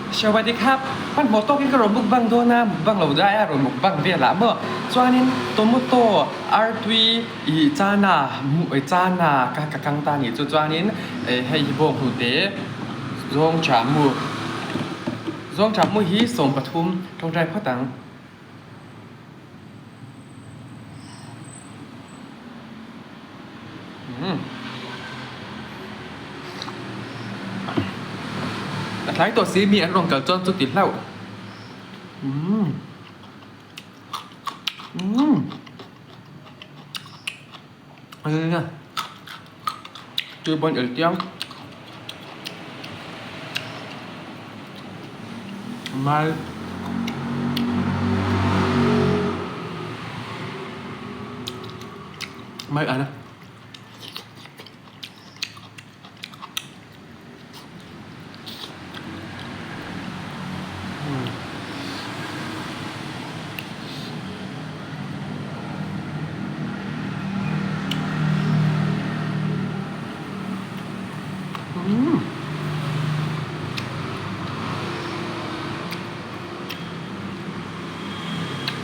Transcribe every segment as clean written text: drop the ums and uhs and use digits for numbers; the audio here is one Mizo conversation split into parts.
Sawadee khap, hmanhmawh tawkin ka rawn mukbang dawn a, mukbang lo dai a rawn mukbang vel ah maw? Chuanin tomato, artui, ih chana, chana ka ka kang ta nih chu chuanin hei hi bawng hnute zawng tha mu, zawng tha mu hi 13 tawngtai phawt ang. A tlai tawh si mi an rawn kal chuan chuti hlauh. Tui bawn el tiang. Mai. Mai an a.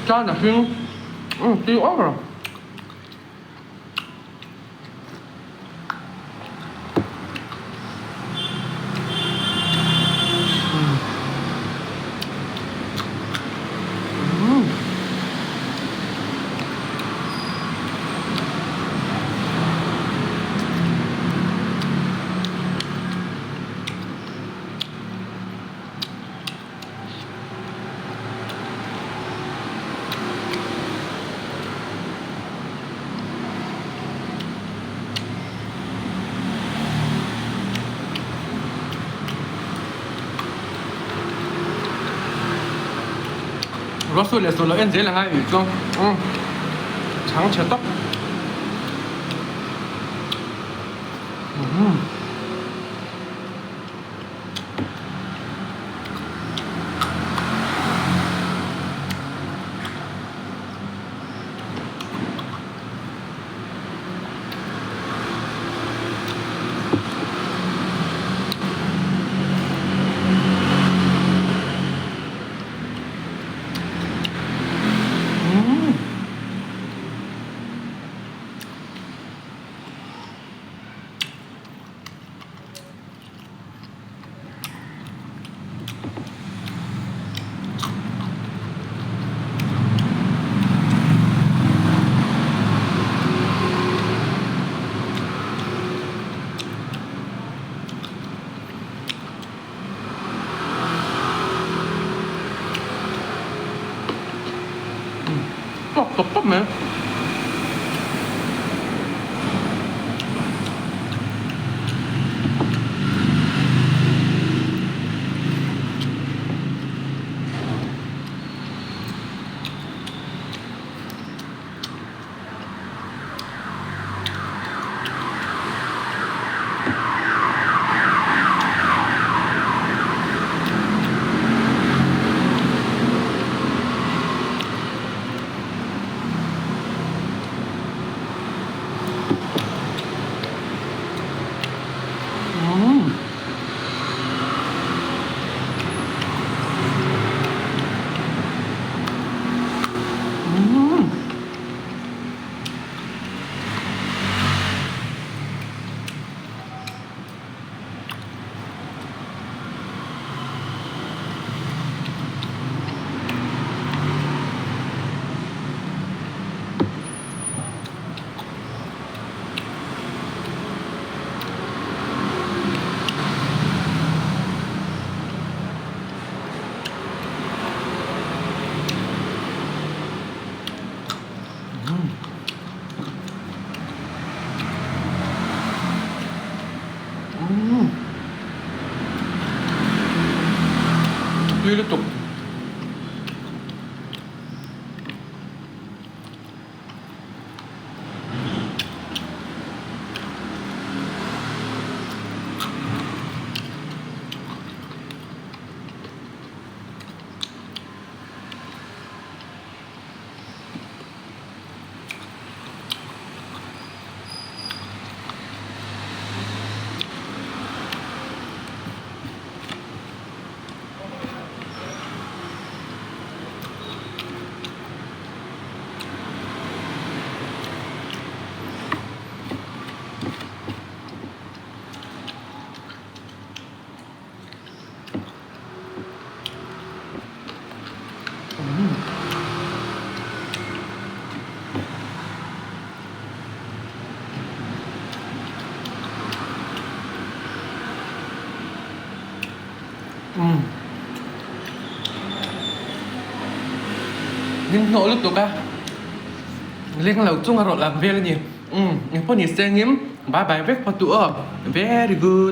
Chan a hring tui over. Ruahsur leh sur loh en zel anga ih chuan chhang chhe tawp. Tawk tawp tawp mai. Tui lutuk. Min hnawh lutuk a, leng lo chung a rawlh ang vel a ni. Umm engpawh ni sengin bye bye vek phawt duh aw. Very good.